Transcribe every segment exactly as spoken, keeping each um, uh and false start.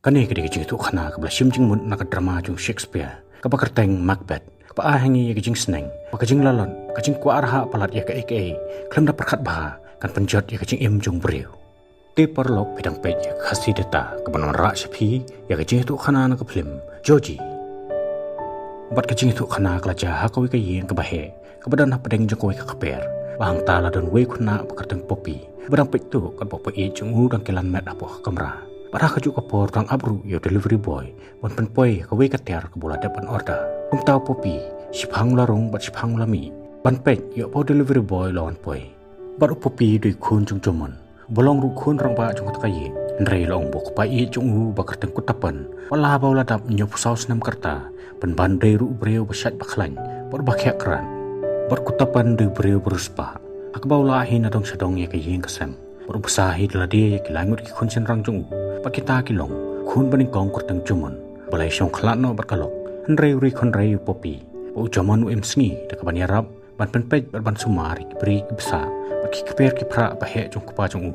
Kane ka dei ka jingïathuhkhana kaba la shim jingmut na ka drama jong Shakespeare, kaba kyrteng Macbeth, kaba ai ha ngi ïa ka jingsneng ba ka jinglalot, ka jingkwah rhah palat ïa kaei kaei, khlem da pyrkhat bha, kan pynjot ïa ka jingim jong u briew. Te paralok, phi dang peit ïa ka Khasi Data kaba wanrah sha phi ïa ka jingïathuhkhana na ka phlim Joji. Bad ka jingïathuhkhana ka la jia ha kawei ka ïing kaba heh, kaba don hapdeng jong kawei ka kper, ba hangta la don uwei u khynnah ba kyrteng u Poppy, ba dang peit tuh katba u paid jong u dang kylan met hapoh ka kamra. Bad ha kajuh ka por u dang ap ruh ïa u delivery boy ban pynpoi ïa kawei ka tiar kaba u la dep ban order. Kumta u Poppy shiphang u la rung bad shiphang u la mih ban peit, ïoh ba u delivery boy u la wan poi. Bad u Poppy u dei u khun jong u Jomon, uba long ruh u khun rangbah jong kata ka ïing. Hynrei la ong ba u kpa ïeit jong u ba kyrteng u Kuttapan, wat la ba u la dap hynñiewphew saw snem ka rta, pynban u dei ruh u briew ba shait ba khlaiñ bad ba khiah krad. Bad u Kuttapan u dei u briew ba riewspah, ha kaba u lah hi nadong shadong ïa ka ïing ka sem, bad u bsa hi da lade ïa ki lai ngut ki khun shynrang jong u. Bad kita ki long u khun banyngkong kyrteng u Jomon, ba la ïashong khlad noh bad ka lok. Hynrei u ri khun ri u Poppy, ba u Jomon u im sngi da kaban ïarap ban pynpeit bad ban sumar ïa ki bri ki bsa bad ki kper ki phrah ba heh jong u kpa jong u.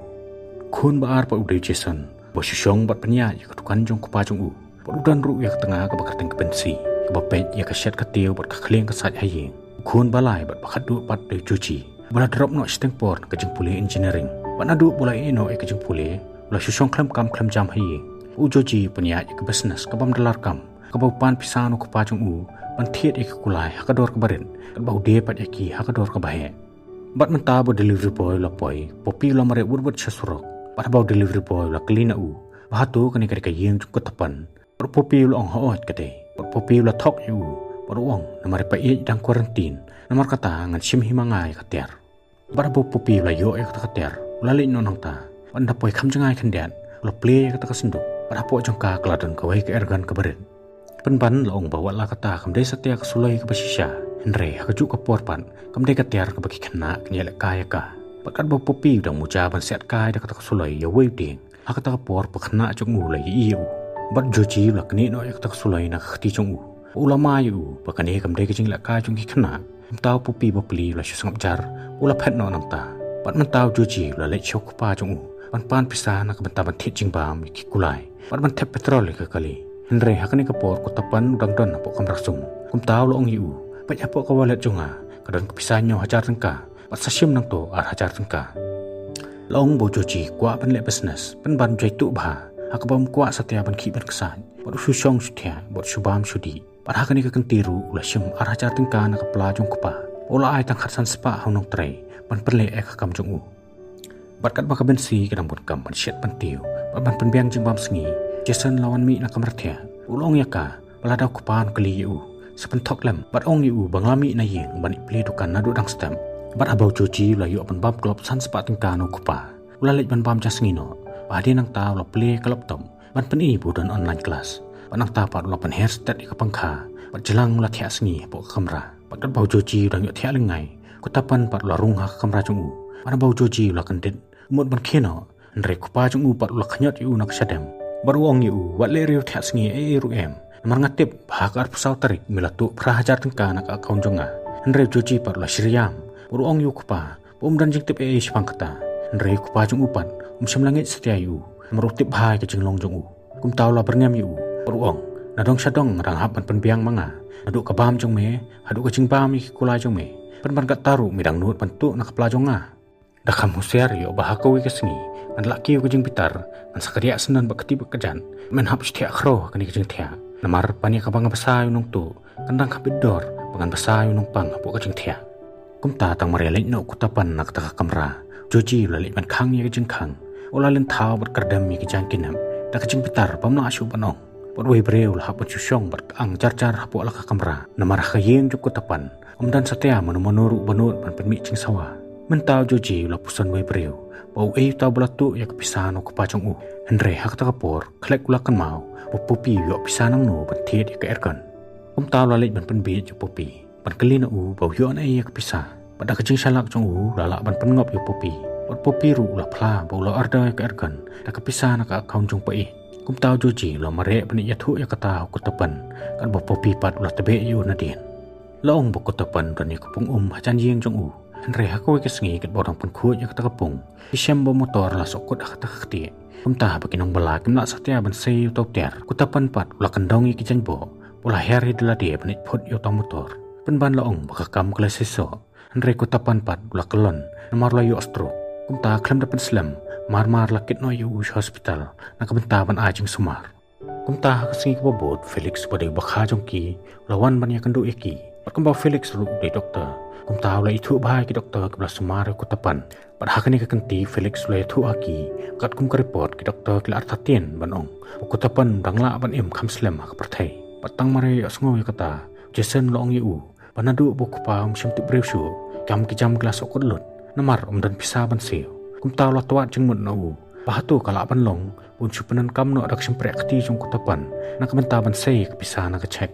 U khun ba ar pat u dei u Jason, ba shu shong bad pynïaid ïa ka dukan jong u kpa jong u, bad u don ruh ïa ka tnga kaba kyrteng ka Bensi, kaba peit ïa ka shet ka tiew bad ka khlieng ka sait ha ïing. U khun ba lai bad ba khatduh pat u dei u Joji, ba la drop noh shiteng por na ka jingpule engineering, bad naduh ba u la ïeh noh ïa ka jingpule, u la shu shong khlem kam khlem jam ha ïing. U Joji u pynïaid ïa ka business ka bym dollar kam, kaba u pan pisa na u kpa jong u ban thied ïa ki kulai ha ka dor kaba rit, katba u die pat ïa ki ha ka dor kaba heh. Bad mynta ba u delivery boy u la poi, u Poppy u la mareh wut wut sha surok. Bad haba u delivery boy u la kylli na u ba hato kane ka dei ka ïing jong u Kuttapan, bad u Poppy u la ong hooid ka dei. Bad u Poppy u la thok ïa u bad u ong, namar i paid dang quarantine, namar kata ngan shim hi ma nga ïa ka tiar. Bad haba u Poppy u la ïoh ïa kata ka tiar, u la leit noh nangta. Bad ynda poi kham jngai khyndiat, u la plie ïa kata ka synduk, bad hapoh jong ka ka la don kawei ka airgun kaba rit. Pynban la ong ba wat la kata kam dei satia ka suloi kaba shisha, hynrei ha kajuh ka por pat kam dei ka tiar kaba ki khynnah kin ïalehkai ïa ka. Bad katba u Poppy u dang muja ban siat kai da kata ka suloi ïa uwei u dieng, ha kata ka por u khynnah jong u u la ïohi ïa u. Bad u Joji u la knieh noh ïa kata ka suloi na ka kti jong u, u la mai ïa u ba kane kam dei ka jinglehkai jong ki khynnah. Kumta u Poppy ba pli u la shu sngap jar, u la phet noh nangta. Bad mynta u Joji u la leit sha u kpa jong u ban pan pisa na ka bynta ban thied jingbam ïa ki kulai, bad ban thep petrol ïa ka kali. Hynrei ha kane ka por u Kuttapan u dang don hapoh kamra sum. Kumta u la ong ïa u, peit hapoh ka wallet jong nga, ka don ka pisa hynñiew hajar tyngka, bad sa shim nangto ar hajar tyngka. La ong ba u Joji u kwah ban leh business, pynban u jaituh bha, ha kaba um kwah satia ban khih ban ksai, bad u shu shong shu thiah, bad u shu bam shu dih. Bad ha kane ka kynti ruh u la shim ar hajar tyngka na ka pla jong u kpa, bad u la ai tang khatsan spah ha u nongtrei ban pynleh ïa ka kam jong u. Bad katba ka Bensi ka dang bun kam ban shet ban tiew bad ban pynbiang jingbam sngi, u Jason u la wan mih na ka kamra thiah. U la ong ïa ka ba lada u kpa un kylli ïa u, sa pynthok lem bad ong ïa u ba nga mih na ïing ban ïa plie dukan naduh dang step. Bad haba u Joji u la ïoh ban bam klop san spah tyngka na u kpa, u la leit ban bam ja sngi noh. Bad hadien nangta u la plie ïa ka laptop ban pyni ba u don online class. Bad nangta pat u la pynher stet ïa ka pangkha, bad jlang u la thiah sngi hapoh ka kamra. Bad katba u Joji u dang ïoh thiah lyngngai, u Kuttapan pat u la rung ha ka kamra jong u. Bad haba u Joji u la kyndit, u mut ban khie noh, hynrei u kpa jong u pat u la khñiot ïa u na ka shadem, bad u ong ïa u, wat leh riewthiah sngi ei ei ruh em, namar nga tip ba ha ka arphew saw tarik me la tuh phra hajar tyngka na ka account jong nga. Hynrei u Joji pat u la shriam, bad u ong ïa u kpa ba um don jingtip ei ei shaphang kata. Hynrei u kpa jong u pat um shym la ngeit satia ïa u, namar u tip bha ïa ka jinglong jong u. Kumta u la byrngem ïa u, bad u ong, nadong shadong nga dang hap ban pynbiang ma nga, naduh ka bam jong me haduh ka jingbam ïa ki kulai jong me. Pynban katta ruh me dang nud ban tuh na ka pla jong nga. Da kham husiar ïoh ba ha kawei ka sngi ngan lah kiew ka jingbitar, ngan sa kdiah syndon bad kti bad kjat, men hap shu thiah khraw ha kane ka jingthiah. Namar ban ïa kaba nga bsa ïa u nongtuh, kan dang kham bit dor ba ngan bsa ïa u nongpang hapoh ka jingthiah. Kumta tang mar ïaleit noh u Kuttapan na kata ka kamra, u Joji u la leit ban khang ïa ka jingkhang. U la lynthaw bad kyrdem ïa ka jaiñ kidnap da ka jingbitar bym lah shuh ban ong. Bad uwei u briew u la hap ban shu shong bad kyang jar jar hapoh la ka kamra, namar ha ka ïing jong u Kuttapan um don satia mano mano ruh ba nud ban pynmih jingsawa. Mynta u Joji u la pyrshang uwei u briew ba uei uta ba la tuh ïa ka pisa na u kpa jong u. Hynrei ha kata ka por khlek u la kynmaw ba u Poppy u ïoh pisa nangno ban thied ïa ka airgun. Kumta u la leit ban pynbieit ïa u Poppy ban kylli na u ba u ïoh naei ïa ka pisa. Bad da ka jingshalak jong u u la lah ban pynngop ïa u Poppy. Bad u Poppy ruh u la phla ba u la order ïa ka airgun da ka pisa na ka account jong u paid. Kumta u Joji u la mareh ban ïathuh ïa kata ha u Kuttapan, katba u Poppy pat u la tbeh ïa u nadien. La ong ba u Kuttapan u don ïa ka pung um hajan ïing jong u. Hynrei ha kawei ka sngi katba u dang pynkhuid ïa kata ka pung, ki shem ba u motor la sohkut ha kata ka ktieh. Kumta ba ki nongbala kim lah satia ban sei ïa uta u tiar, Kuttapan pat u la kyndong ïa ki jaiñboh, u la her ïa da lade ban ïaid phut ïa uta u motor. Pynban la ong ba ka kam ka la seisoh. Hynrei Kuttapan pat u la kyllon namar u la ïoh stroke. Kumta khlem da pynslem, mar mar la kit noh ïa u sha hospital na ka bynta ban ai jingsumar. Kumta ha ka sngi kaba bud, Felix ba dei u bakha jong ki u la wan ban ïakynduh ïa ki. Bad kumba u Felix ruh u dei doktor, kumta u la ithuh bha ïa ki doktor kiba la sumar ïa u Kuttapan. Bad ha kane ka kynti Felix u la ïathuh ha ki, katkum ka report ki doktor ki la artatien ban ong ba u Kuttapan u dang lah ban im kham slem ha ka pyrthei. Bad tang mar ïa ïohsngew ïa kata, u Jason u la ong ïa u ba naduh ba u kpa um shym tip briew shuh, kam ki jam ki la sohkut lut namar um don pisa ban siew. Kumta u la twad jingmut na u ba hato ka lah ban long ba un shu pyndonkam noh da ka shympriah kti jong u Kuttapan na ka bynta ban sei ka pisa na ka cheque.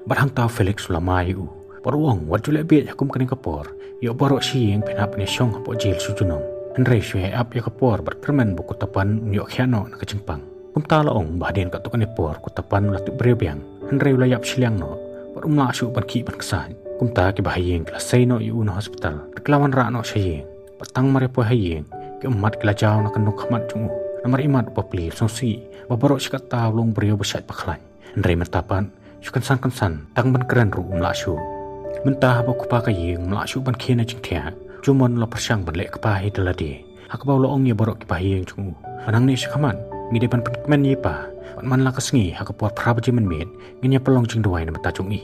Bad hangta u Felix u la mai ïa u bad u ong, wat ju leh bieit ha kum kane ka por, ïoh baroh shi ïing phin hap ban ïashong hapoh jel shu junom. Hynrei shu ïai ap ïa ka por bad kyrmen ba u Kuttapan un ïoh khiah noh na ka jingpang. Kumta la ong ba hadien katto katne por u Kuttapan u la tip briew biang, hynrei u la ïap shiliang noh bad um lah shuh ban khih ban ksaid. Kumta kiba ha ïing ki la sei noh ïa u na hospital, te ki la wanrah noh sha ïing. Bad tang mar ïa poi ha ïing, ki ummat ki la jaw na ka nongkhmat jong u, namar imat u bapli u sngewsih ba baroh shi katta u long briew ba shait ba khlaiñ. Hynrei mynta pat, shu kynsan kynsan tang ban kren ruh um lah shuh. Mynta haba u kpa ka ïing um lah shuh ban khie na jingthiah, u Jomon u la pyrshang ban leh kpa hi da lade, ha kaba u la ong ïa baroh kiba ha ïing jong u ba nangne shakhmat ngi dei ban pynkmen ïa i pa, bad man la ka sngi ha ka por phra baje mynmiet ngin ïa pynlong jingduwai na bynta jong i.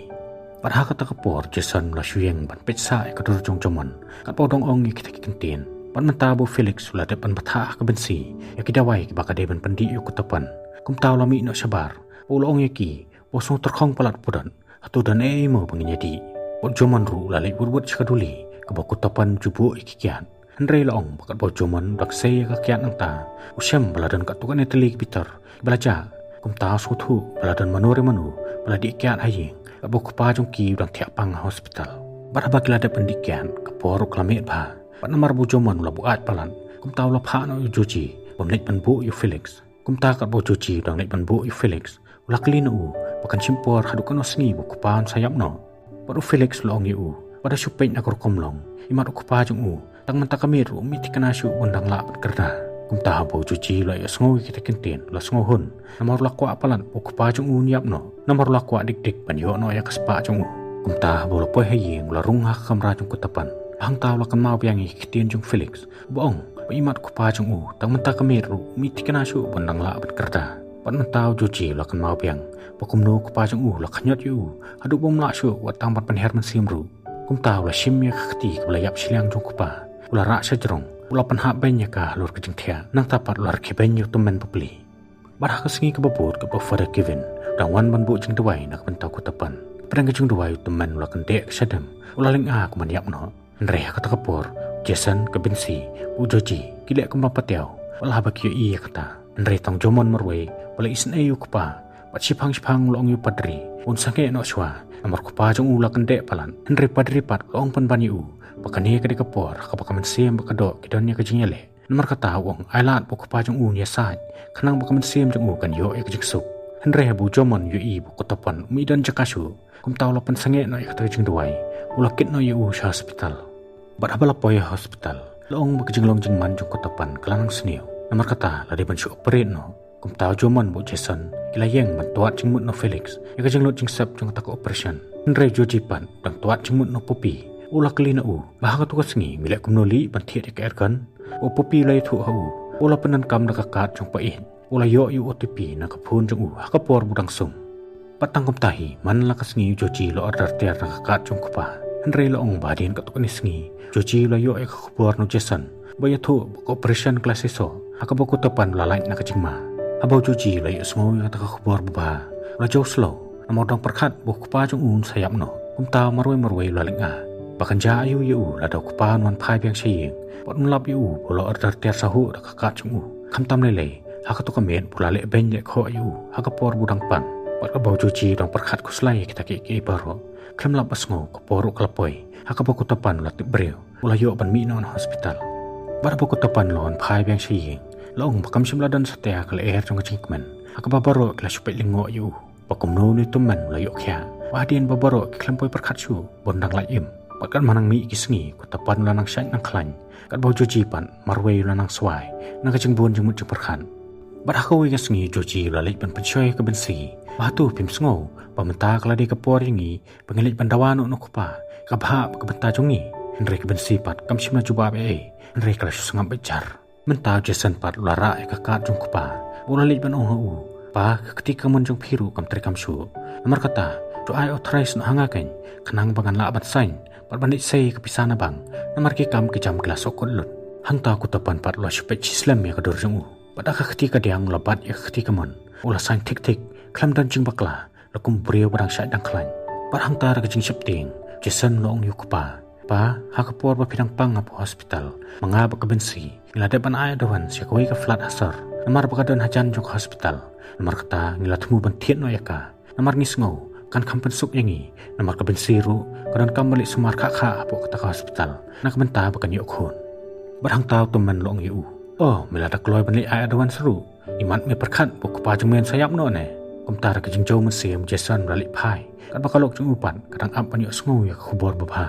Bad ha kata ka por u Jason u la shu ïeng ban peit sah ïa ka dur jong u Jomon katba u dang ong ïa kita ki kyntien. Bad mynta ba u Felix u la dep ban bthah ha ka bynsi ïa ki dawai kiba ka dei ban pyndih ïa u Kuttapan, kumta u la mih noh shabar bad u la ong ïa ki ba u sngewtyrkhong palat u pudot, hato don ei ei mo ba ngin ïadih. Bad u Jomon ruh u la leit wut wut sha ka duli kaba u Kuttapan u ju buh ïa ki kiad. Hynrei la ong ba katba u Jomon u dang sei ïa ka kiad nangta, u shem ba la don katto katne tylli ki bitar kiba la jah. Kumta u sngewthuh ba la don mano re mano ba la dih kiad ha ïing katba u kpa jong ki u dang thiah pang ha hospital. Bad haba ki la dep ban dih kiad, ka por ruh ka la miet bha. Bad namar ba u Jomon u la buaid palat, kumta u la phah noh ïa u Joji ba un leit ban buh ïa u Felix. Kumta katba u Joji u dang leit ban buh ïa u Felix, u la kylli na u ba kan shim por haduh katno sngi ba u kpa un sa ïap noh. Bad u Felix u la ong ïa u ba da shu peit na ka rukom long, imat u kpa jong u tang mynta ka miet ruh um ïoh thikna shuh ba un dang lah ban kyrda. Kumta haba u Joji u la ïohsngew ïa kita ki kyntien u la sngewhun, namar u la kwah palat ba u kpa jong u un ïap noh, namar u la kwah dik dik ban ïoh noh ïa ka spah jong u. Kumta haba u la poi ha ïing u la rung ha ka kamra jong u Kuttapan. Hangta u la kynmaw biang ïa ki ktien jong u Felix ba ong ba imat u kpa jong u tang mynta ka miet ruh um ïoh thikna shuh ba un dang lah ban kyrda. Bad mynta u Joji u la kynmaw biang ba kumno u kpa jong u u la khñiot ïa u haduh ba um lah shuh wat tang ban pynher mynsiem ruh. Kumta u la shim ïa ka kti kaba la ïap shiliang jong u kpa, u la rah sha jrong, u la pynhap beiñ ïa ka halor ka jingthiah, nangta pat u la rkhie beiñ ïa u tymmen bapli. Bad ha ka sngi kaba bud katba u Father Kevin u dang wan ban buh jingduwai na ka bynta u Kuttapan, hapdeng ka jingduwai u tymmen u la kyndeh ka shadem, u la lynga kumban ïap noh. Hynrei ha kata ka por u Jason, ka Binsi bad u Joji ki leh kumba patiaw, wat la haba ki ïohi ïa kata. Hynrei tang u Jomon marwei ba la isynei ïa u kpa, bad shiphang shiphang u la ong ïa u padri ba un sangeh noh shuwa, namar u kpa jong u u la kyndeh palat. Hynrei u padri pat u la ong pynban ïa u ba kane ka dei ka por ha kaba ka mynsiem bad ka doh ki don ïa ka jingïaleh. Namar kata u ong ai lad ba u kpa jong u un ïasaid, khnang ba ka mynsiem jong u kan ïoh ïa ka jingsuk. Hynrei haba u Jomon u ïohi ba u Kuttapan um don jaka shuh, kumta u la pynsangeh noh ïa kata ka jingduwai, u la kit noh ïa u sha hospital. Bad haba la poi ha hospital, la ong ba ka jinglong jingman jong u Kuttapan ka la nang sniew, namar kata la dei ban shu operate noh. Kumta u Jomon bad u Jason ki la ïeng ban twad jingmut na u Felix ïa ka jinglut jingsep jong kata ka operation. Hynrei u Joji pat u dang twad jingmut na u Poppy, u la kylli na u ba ha kato ka sngi me leh kumno lih ban thied ïa ka airgun. U Poppy u la ïathuh ha u ba u la pyndonkam da ka kad jong u paid, u la ïoh ïa u O T P na ka phone jong u ha ka por ba u dang sum. Bad tang kumta hi, man la ka sngi u Joji u la order tiar na ka kad jong u kpa. Hynrei la ong ba hadien katto katne sngi u Joji u la ïoh ïa ka khubor na u Jason ba ïathuh ba ka operation ka la seisoh, ha kaba u Kuttapan u la lait na ka jingma. Haba u Joji u la ïohsngew ïa kata ka khubor ba bha, u la jew shlong, namar u dang pyrkhat ba u kpa jong u un sa ïap noh. Kumta marwei marwei u la lynga ba kan jia aïu ïa u lada u kpa un wan phai biang sha ïing bad un lap ïa u ba u la order tiar shuh da ka kad jong u. Khamtam lei lei, ha kato ka miet ba u la leh beiñ leh khoh ïa u ha ka por ba u dang pang. Bad katba u Joji u dang pyrkhat khuslai ïa kita kiei kiei baroh, khlem lap ba sngew ka por ruh ka la poi ha kaba u Kuttapan u la tip briew, u la ïoh ban mih noh na hospital. Bad haba u Kuttapan u la wan phai biang sha ïing, la ong ba kam shym la don satia ka lyer jong ka jingkmen, ha kaba baroh ki la shu peit lyngngoh ïa u ba kumno une u tymmen u la ïoh khiah, ba hadien ba baroh ki khlem poi pyrkhat shuh ba un dang lait im. Bad katba nang mih ki sngi u Kuttapan u la nang shait nang khlaiñ, katba u Joji pat marwei u la nang swai na ka jingbun jingmut jingpyrkhat. Bad ha kawei ka sngi Joji u la leit ban pynshoi ïa ka Binsi. Ba hato phim sngew ba mynta ka la dei ka por ïa ngi ba ngin leit ban dawa noh na u kpa, ka bhah bad ka bynta jong ngi. Hynrei ka Binsi pat kam shym la jubab ei ei, hynrei ka la shu sngap beit jar. Mynta u Jason pat u la rah ïa ka kad jong u kpa bad u la leit ban ong ha u, Pa, ka kti kamon jong phi ruh kam treikam shuh. Namar kata to ai authorize noh ha nga keiñ, khnang ba ngan lah ban sign bad ban leit sei ïa ka pisa na bank, namar ki kam ki jam ki la sokot lut. Hangta u Kuttapan pat u la shu peit shi slem ïa ka dur jong u bad da ka kti kadiang u la bat ïa ka kti kamon. U la sign thik thik khlem don jingbakla, la kum u briew ba dang shait dang khlaiñ. Bad hangta da ka jingsheptieng u Jason u la ong ïa u kpa, Pa, ha ka por ba phi dang pang hapoh hospital, ma nga bad ka Binsi ngi la dep ban ai advance ïa kawei ka flat ha sor, namar ba ka don hajan jong ka hospital. Namar kata ngi la thmu ban thied noh ïa ka, namar ngi sngew kan kham pynsuk ïa ngi, namar ka Binsi ruh ka donkam ban leit sumar khah khah hapoh kata ka hospital na ka bynta ba kan ïoh khun. Bad hangta u tymmen u la ong ïa u, O, me la da kloi ban leit ai advance ruh? Imat me pyrkhat ba u kpa jong me un sa ïap noh ne? Kumta da ka jingjaw mynsiem u Jason u la leit phai, katba ka lok jong u pat ka dang ap ban ïohsngew ïa ka khubor babha.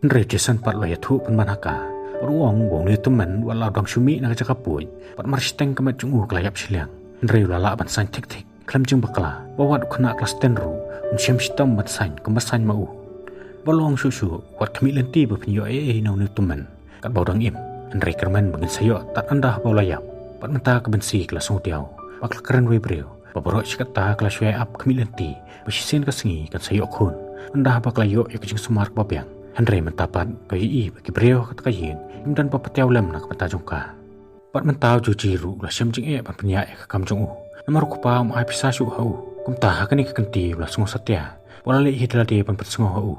Hynrei u Jason pat u la ïathuh pynban ha ka bad u ong ba une u tymmen wat la u dang shu mih na ka jaka puid bad mar shiteng ka met jong u ka la ïap shiliang, hynrei u la lah ban sign thik thik khlem jingbakla ba wat u khynnah klas ten ruh un shem shitom ban sign kumba sign ma u. Bad u la ong shuh shuh, Wat khmih lynti ba phin ïoh ei ei na une u tymmen katba u dang im, hynrei kyrmen ba ngin sa ïoh tad ynda ba u la ïap. Bad mynta ka Binsi ka la sngewdiaw bad ka la kren wei briew ba baroh shi katta ka la shu ïai ap khmih lynti ba shisien ka sngi kan sa ïoh khun, ynda ba ka la ïoh ïa ka jingsumar kaba biang. Hynrei mynta pat ka ïohi ba ki briew ha kata ka ïing kim don ba patiaw lem na ka bynta jong ka. Bad mynta u Joji ruh u la shem jingeh ban pynïaid ïa ka kam jong u, namar u kpa um ai pisa shuh ha u. Kumta ha kane ka kynti u la sngew satia bad u la leit hi da lade ban pynsngew ha u.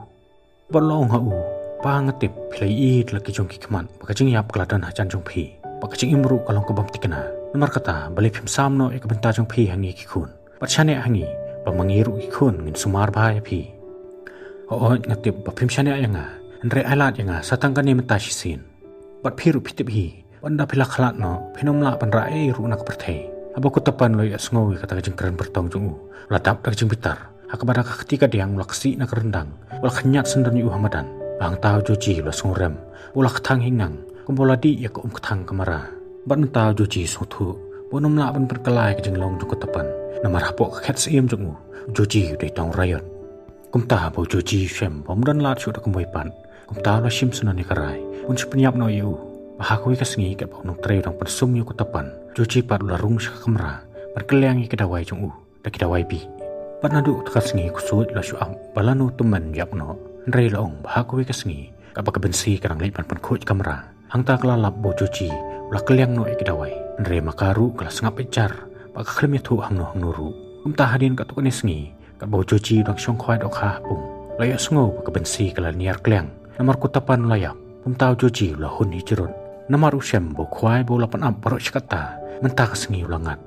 Bad u la ong ha u, Pa, nga tip phi la ïohi da la ki jong ki khmat ba ka jingïap ka la don hajan jong phi, ba ka jingim ruh ka long ka bym thikna. Namar kata balei phim sam noh ïa ka bynta jong phi ha ngi ki khun bad shaniah ha ngi, ba ma ngi ruh ki khun ngin sumar bha ïa phi? Hooid, nga tip ba phim shaniah ïa nga, hynrei ai lad ïa nga sa tang kane mynta shisien. Bad phi ruh phi tip hi ba ynda phi la khlad noh phin ym lah ban rah ei ei ruh na ka pyrthei. Haba u Kuttapan u la ïohsngew ïa kata ka jingkren byrtong jong u, u la dap da ka jingbitar, ha kaba da ka kti kadiang u la ksih na ka ryndang, u la khñiat syndon ïa u ha madan. Bad hangta u Joji u la sngewrem, u la kthang hi ngang kumba u la dih ïa ka um kthang ka mara. Bad mynta u Joji u sngewthuh ba un ym lah ban pynkylla ïa ka jinglong jong u Kuttapan, namar hapoh ka khet syiem jong u, u Joji u dei tang u raiot. Kumta ba u Joji u shem ba um don lad shuh da kumwei pat, kumta u la shim syndon ïa ka rai ba un shu pynïap noh ïa u. Bad ha kawei ka sngi katba u nongtrei u dang pynsum ïa u Kuttapan, u Joji pat u la rung sha ka kamra ban kylliang ïa ki dawai jong u da ki dawai bih. Bad naduh kata ka sngi ksuid u la shu ap ba lano u tymmen u ïap noh. Hynrei la ong ba ha kawei ka sngi katba ka Binsi ka dang leit ban pynkhuid kamra, hangta ka la lap ba u Joji u la kylliang noh ïa ki dawai. Hynrei ma ka ruh ka la sngap beit jar bad ka khlem ïathuh hangno hangno ruh. Kumta hadien katto katne sngi katba u Joji u dang shong khwai dohkha ha pung, u la ïohsngew ba ka Binsi ka la niar kylliang namar u Kuttapan u la ïap. Kumta u Joji u la hun hi jrut namar u shem ba u khwai ba u la pynap baroh shi katta mynta ka sngi u la ngat.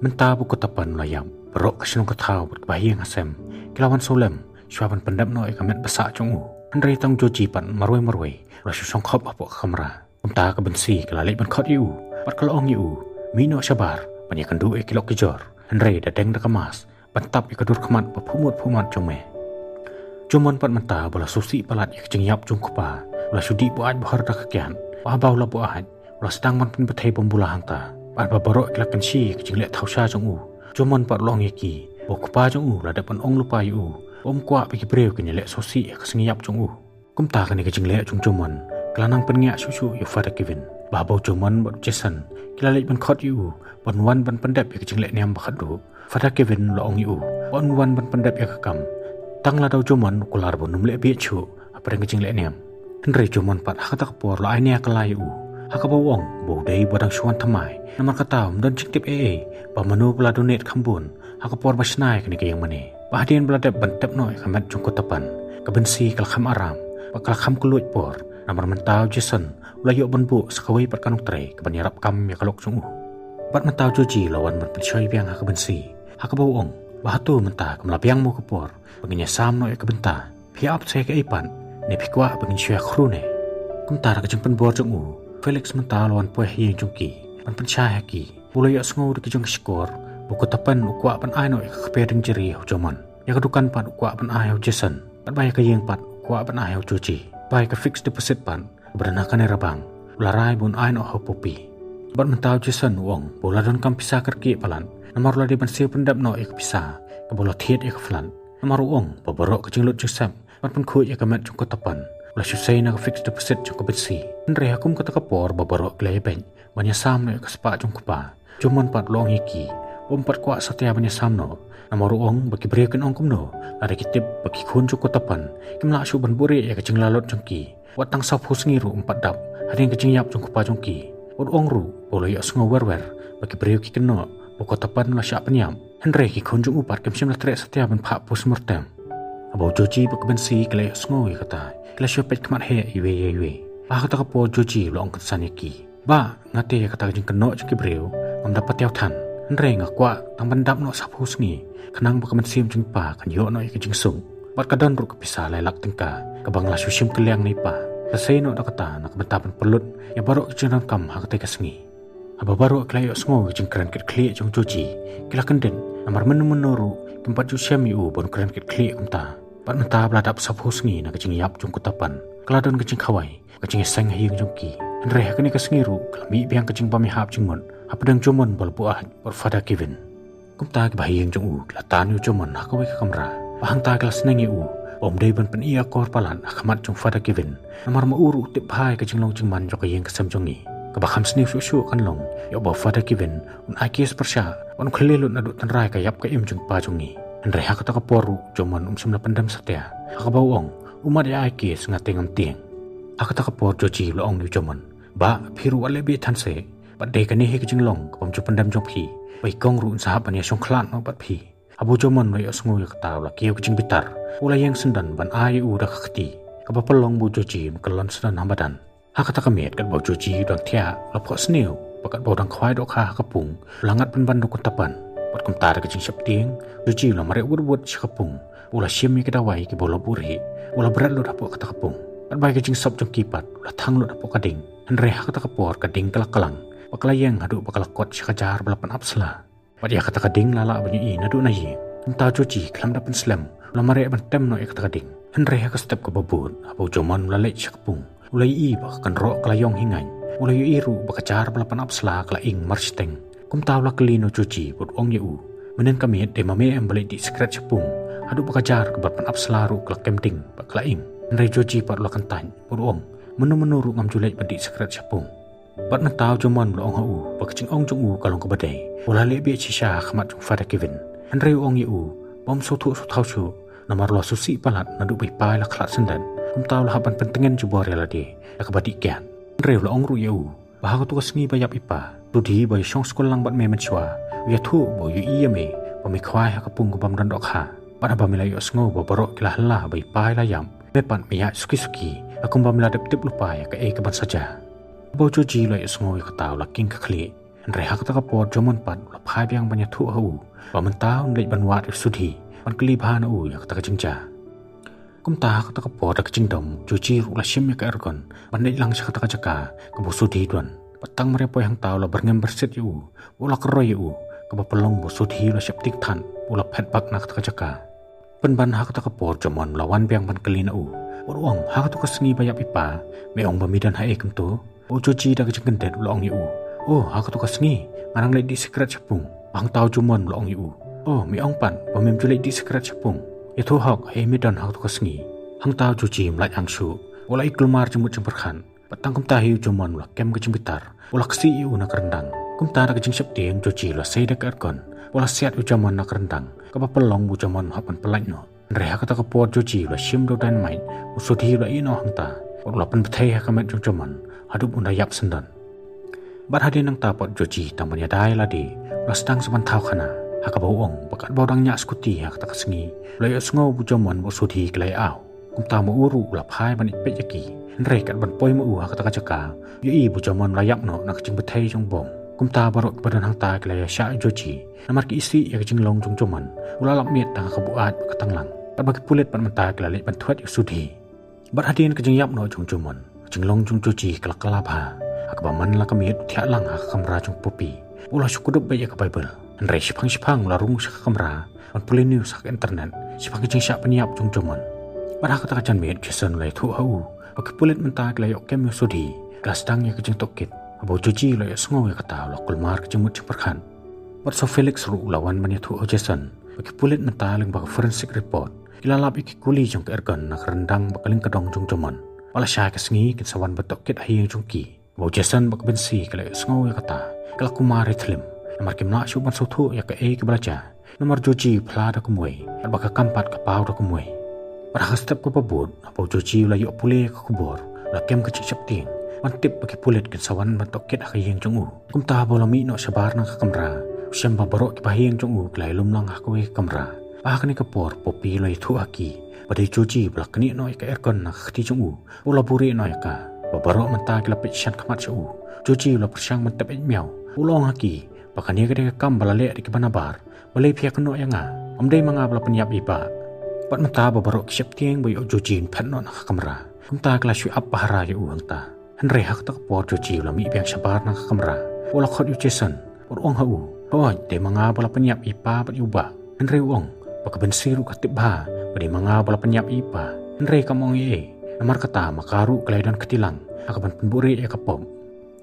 Mynta ba u Kuttapan u la ïap, baroh ka shnong ka thaw bad ka bahaïing hasem ki la wan sngewlem shuwa ban pyndep noh ïa ka met ba sah jong u. Hynrei tang u Joji pat marwei marwei u la shu shong khop hapoh ka kamra. Kumta ka Binsi ka la leit ban khot ïa u bad ka la ong ïa u, mih noh shabar ban ïakynduh ïa ki lok ki jor, hynrei da deng da ka mask ban tap ïa ka dur khmat ba phuhmut phuhmat jong me. U Jumon pat mynta ba la sngewsih palat ïa ka jingïap jong u kpa, u la shu dih buaid bhor da ka kiad. Bad haba u la buaid, u la sdang ban pynbthei bym bula hangta. Bad ba baroh ki la kynshi ïa ka jingleh thaw sha jong u, u Jumon pat u la ong ïa ki ba u kpa jong u u la dep ban ong lypa ïa u ba um kwah ba ki briew kin ïaleh sngewsih ïa ka sngi ïap jong u. Kumta kane ka jingleh jong u Jumon ka la nang pynngiah shuh shuh ïa u Father Kevin. Bad haba u Jumon bad u Jason ki la leit ban khot ïa u ban wan ban pyndep ïa ka jingleh niam ba khatduh, u Father Kevin u la ong ïa u ba un wan ban pyndep ïa ka kam. Tang lada u Jumon u kular ba un ym leh bieit shuh hapdeng ka jingleh niam. Hynrei u Jumon pat ha kata ka por u la ai nia kylla ïa u, ha kaba u ong ba u dei uba dang shu wan thymmai, namar kata um don jingtip ei ei ba mano ba la donate kham bun ha ka por ba shna ïa kane ka ïing mane. Bad hadien ba la dep ban tep noh ïa ka met jong u Kuttapan, ka Binsi ka la kham aram bad ka la kham kylluid por, namar mynta u Jason u la ïoh ban buh sa kawei pat ka nongtrei kaban ïarap kam ïa ka lok jong u. Bad mynta u Joji u la wan ban pynshoi biang ha ka Binsi, ha kaba u ong ba hato mynta kam la biang mo ka por ba ngin ïasam noh ïa ka bynta? Phi ap sa ïa kaei pat, ne phi kwah ba ngin shu ïakhruh ne? Kumta da ka jingpynbor jong u, u Felix mynta u la wan poi ha ïing jong ki ban pynshai ha ki. U la ïohsngew da ki jong ki shkor ba u Kuttapan u kwah ban ai noh ïa ka kper ding jari ha u Jumon. Ïa ka dukan pat u kwah ban ai ha u Jason, bad ba ïa ka ïing pat u kwah ban ai ha u Joji. Ba ïa ka fixed deposit pat ba don ha kane ka bank u la rai ba un ai noh ha u Poppy. Bad mynta u Jason u ong ba u la donkam pisa kyrkieh palat, namar u la dei ban siew pyndep noh ïa ka pisa kaba u la thied ïa ka flat. Namar u ong ba baroh ka jinglut jingsep ban pynkhuid ïa ka met jong ka Tapan u la shu sei na ka fixed deposit jong ka Bensi. Hynrei ha kum kata ka por ba baroh ki la ïabeit ban ïasam noh ïa ka spah jong u kpa, u Jomon pat u la ong ïa ki ba um pat kwah satia ban ïasam noh, namar u ong ba ki briew kin ong kumno lada ki tip ba ki khun jong u Tapan kim lah shuh ban buhrieh ïa ka jinglaitluid jong ki. Wat tang sawphew sngi ruh um pat dap hadien ka jingïap jong u kpa jong ki. Wat ong ruh ba u la ïohsngew wer wer ba ki briew ki kynnoh ba u Tapan u la shah pynïap. Hynrei ki khun jong u pat kim shym la treh satia ban phah post mortem. Haba u Joji bad ka Bensi ki la ïohsngew ïa kata, ki la shu peit khmat heh iwei ïa iwei. Ha kata ka por u Joji u la ong kynsan ïa ki, Bah, nga tip ïa kata ka jingkynnoh jong ki briew ngam da patiaw than. Hynrei nga kwah tang ban dap noh sawphew sngi khnang ba ka mynsiem jong i pa kan ïoh noh ïa ka jingsuk. Bad ka don ruh ka pisa lai lak tyngka kaba nga la shu shim kylliang na i pa. Sa sei noh da kata na ka bynta ban pynlut ïa baroh ka jingdonkam ha katei ka sngi. Haba baroh ki la ïohsngew ïa ka jingkren kitkhlieh jong u Joji, ki la kyndit, namar mynno mynno ruh kim pat ju shem ïa u ban kren kitkhlieh kumta. Bad mynta ba la dap sawphew sngi na ka jingïap jong u Tapan, ka la don ka jingkhawai, ka jingïaseng ha ïing jong ki. Hynrei ha kane ka sngi ruh ka la mih biang ka jingbam ïahap jingmut hapdeng u Jomon ba la buaid bad u Father Kevin. Kumta kiba ha ïing jong u ki la tan ïa u Jomon ha kawei ka kamra, bad hangta ki la sneng ïa u ba um dei ban pyni akor palat ha khmat jong u Father Kevin, namar ma u ruh u tip bha ïa ka jinglong jingman jong ka ïing ka sem jong ngi. Kaba kham sniew shuh shuh kan long ïoh ba u Father Kevin un ai case pyrshah bad un khleh lut naduh tynrai ka ïap ka im jong i pa jong ngi. Hynrei ha kata ka por ruh u Jomon um shym la pyndem satia, ha kaba u ong, u mat ïa ai case, nga te ngam tieng. Ha kata ka por u Joji u la ong ïa u Jomon, Bah, phi ruh wat leh bieit than seh. Bad dei kane hi ka jinglong kaba ym ju pyndem jong phi, ba i kong ruh un sa hap ban ïashong khlad noh bad phi. Haba u Jomon u la ïohsngew ïa kata u la kiew ka jingbitar, u la ïeng syndon ban ai ïa u da ka kti, kaba pynlong ba u Joji un kyllon syndon ha madan. Ha kata ka miet katba u Joji u dang thiah u la phoh sniew, bad katba u dang khwai dohkha ha ka pung u la ngat pynban da u Tapan. Bad kumta da ka jingsheptieng u Joji u la mareh wut wut sha ka pung, u la shim ïa ki dawai kiba u la buhrieh, u la bret lut hapoh kata ka pung. Katba ïa ka jingsop jong ki pat u la thang lut hapoh ka ding. Hynrei ha kata ka por ka ding ka la klang, bad ka la ïeng haduh ba ka la kot sha ka jar ba la pynap sla. Bad ïa kata ka ding la lah ban ïohi naduh na ïing. Kumta u Joji khlem da pynslem u la mareh ban tem noh ïa kata ka ding. Hynrei ha ka step kaba bud, haba u Jomon u la leit sha ka pung, u la ïohi ba ka kynroh ka la ïong hi ngaiñ. U la ïohi ruh ba ka jar ba la pynap sla ka la ing marshiteng. Kumta u la kylli na u Joji bad u ong ïa u, mynhynnin ka miet dei ma me em ba leit dih sikret sha pung, haduh ba ka jar kaba pynap sla ruh ka la kem ding bad ka la ing? Hynrei u Joji pat u la kyntait bad u ong, mynno mynno ruh ngam ju leit ban dih sikret sha pung. Bad mynta u Jomon u la ong ha u ba ka jingong jong u ka long kaba dei, u la leh bieit shisha ha khmat jong u Father Kevin. Hynrei u ong ïa u ba um sngewthuh sngewthaw shuh, namar u la sngewsih palat naduh ba i pa i la khlad syndet. Kumta u la hap ban pyntngen jubor ïa lade da kaba dih kiad. Hynrei u la ong ruh ïa u ba ha kato ka sngi ba ïap i pa, u Sudhi ba ïashong skul lang bad me mynshuwa u ïathuh ba u ïohi ïa me ba me khwai ha ka pung kabym don dohkha. Bad haba me la ïohsngew ba baroh ki la hylla ba i pa i la ïap, me pat me ïaid suki suki, ha kumba me la dep tip lypa ïa kaei kaban sa jia. Haba u Joji u la ïohsngew ïa kata u la king ka khlieh. Hynrei ha kata ka por u Jomon pat u la phai biang ban ïathuh ha u ba mynta un leit ban wad ïa u Sudhi ban kylli bha na u ïa kata ka jingjia. Kumta ha kata ka por da ka jingdom u Joji ruh u la shim ïa ka airgun ban leit lang sha kata ka jaka kaba u Sudhi u don. Bad tang mar ïa poi hangta u la byrngem byrsit ïa u, u la kyroi ïa u, kaba pynlong ba u Sudhi u la sheptieng than, u la phet bak na kata ka jaka. Pynban ha kata ka por u Jomon u la wan biang ban kylli na u bad u ong, ha kato ka sngi ba ïap i pa, me ong ba me don haei kumto? Bad u Joji da ka jingkyndit u la ong ïa u, o, ha kato ka sngi nga dang leit dih sikret sha pung. Bad hangta u Jomon u la ong ïa u, o, me ong pat ba mem ju leit dih sikret sha pung. Ïathuh hok haei me don ha kato ka sngi. Hangta u Joji um lait ang shuh, u la i kulmar jingmut jingpyrkhat. Bad tang kumta hi u Jomon u la kem ka jingbitar, u la ksih ïa u na ka ryndang. Kumta da ka jingsheptieng u Joji u la sei da ka airgun, u la siat ïa u Jomon na ka ryndang, kaba pynlong ba u Jomon u hap ban pynlait noh. Hynrei ha kata ka por u Joji u la shim da u dynamite, u Sudhi u la ïeh noh hangta, bad u la pynbthei ha ka met jong u Jomon haduh ba un da ïap syndon. Bad hadien nangta pat u Joji tang ban ïada ïa lade u la sdang sa ban thaw khana, ha kaba u ong ba katba u dang ñiah scooty ha kata ka sngi u la ïohsngew ba u Jomon bad u Sudhi ki la ïa aw. Kumta ma u ruh u la phai ban ïa peit ïa ki. Hynrei katba u poi ma u ha kata ka jaka u ïohi ba u Jomon u la ïap noh na ka jingbthei jong u bom. Kumta baroh kiba don hangta ki la ïa shah ïa u Joji, namar ki isih ïa ka jinglong jong u Jomon, u la lap miet tang ha ka buaid bad ka tanglang. Katba ki pulit pat mynta ki la leit ban thwet ïa u Sudhi. Bad hadien ka jingïap noh jong u Jomon, ka jinglong jong u Joji ka la kylla bha. Ha kaba man la ka miet u thiah lang ha ka kamra jong u Poppy, u la shu kdup beit ïa ka Baibl. Hynrei shiphang shiphang u la rung sha ka kamra ban pule news ha ka internet shaphang ka jingshah pynïap jong u Jomon. Bad ha kata ka janmiet u Jason u la ïathuh ha u ba ki pulit mynta ki la ïoh kem ïa u Sudhi, ki la sdang ïa ka jingtohkit. Haba u Joji u la ïohsngew ïa kata u la kulmar ka jingmut jingpyrkhat. Bad sa u Felix ruh u la wan ban ïathuh ha u Jason ba ki pulit mynta lyngba ka forensic report ki la lap ïa ki kuli jong ka airgun na ka ryndang bad ka lyngkdong jong u Jomon. Bad lashai ka sngi kin sa wan ban tohkit ha ïing jong ki. Haba u Jason bad ka Binsi ki la ïohsngew ïa kata ki la kulmar ïa thlim. Namar kim lah shuh ban sngewthuh ïa kaei kaba la jia. Namar u Joji u phla da kumwei, bad ba ka kam pat ka paw da kumwei. Bad ha ka step kaba bud, haba u Joji u la ïoh pule ïa ka khubor, u la kem ka jingsheptieng ban tip ba ki pulit kin sa wan ban tohkit ha ka ïing jong u. Kumta haba u la mih noh shabar na ka kamra, u shem ba baroh ki bahaïing jong u ki la ïalum lang ha kawei ka kamra. Bad ha kane ka por Poppy u la ïathuh ha ki ba dei u Joji ba la knieh noh ïa ka airgun na ka kti jong u, u la buhrieh noh ïa ka. Bad baroh mynta ki la peit shan khmat sha u. U Joji u la pyrshang ban tep eit miaw, u la ong ha ki ba kane ka dei ka kam ba la leh da kiba nabar. Balei phi ïakynnoh ïa nga? Ym dei ma nga ba la pynïap ïa i Bah. Bad mynta ba baroh ki sheptieng ba ïoh u Joji un phet noh na ka kamra, kumta ki la shu ap pahara ïa u hangta. Hynrei ha kata ka por u Joji u la mih biang shabar na ka kamra. U la khot ïa u Jason bad u ong ha u, hooid, dei ma nga ba la pynïap ïa i Pa bad ïa u Bah. Hynrei u ong ba ka Binsi ruh ka tip bha ba dei ma nga ba la pynïap ïa i Pa. Hynrei kam ong ei ei, namar kata ma ka ruh ka la ïadon kti lang ha kaban pynbuhrieh ïa ka pop.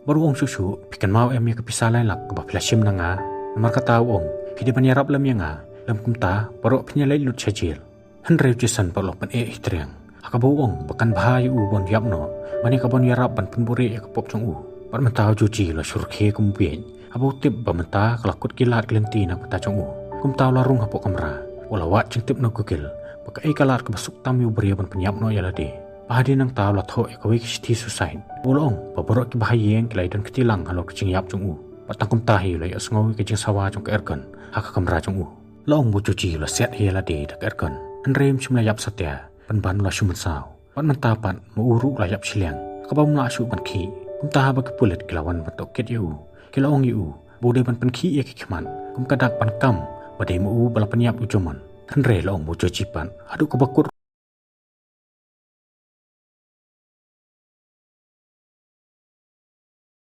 Bad u ong shuh shuh, phi kynmaw em ïa ka pisa lai lak kaba phi la shim na nga? Namar kata u ong, phi dei ban ïarap lem ïa nga, lym kumta baroh phin ïaleit lut sha jel. Hynrei u Jason pat u la pyneh hi triang ha kaba u ong ba kan bha ïa u ban ïap noh ban ïa kaban ïarap ban pynbuhrieh ïa ka pop jong u. Bad mynta u Joji u la shu rkhie kum u bieit haba u tip ba mynta ka la kut ki lad ki lynti na ka bynta jong u. Kumta u la rung hapoh kamra, u la wad jingtip na Google ba kaei ka lad kaba suk tam ïa u briew ban pynïap noh ïa lade. Bad hadien nangta u la thoh ïa kawei ka shithi suicide, u la ong ba baroh ki bahaïing ki la ïadon kti lang halor ka jingïap jong u. Bad tang kumta hi u la ïohsngew ïa ka jingsawa jong ka airgun ha ka kamra jong u. La ong ba u Joji u la siat hi ïa lade da ka airgun, hynrei um shym la ïap satia, pynban u la shu mynsaw. Bad mynta pat ma u ruh u la ïap shiliang ha kaba um lah shuh ban khih. Kumta haba ki pulit ki la wan ban tohkit ïa u, ki la ong ïa u ba u dei ban pynkhih ïa ki khmat kum ka dak ban kam ba dei ma u ba la pynïap ïa u Jomon. Hynrei la ong ba u Joji pat haduh kaba kut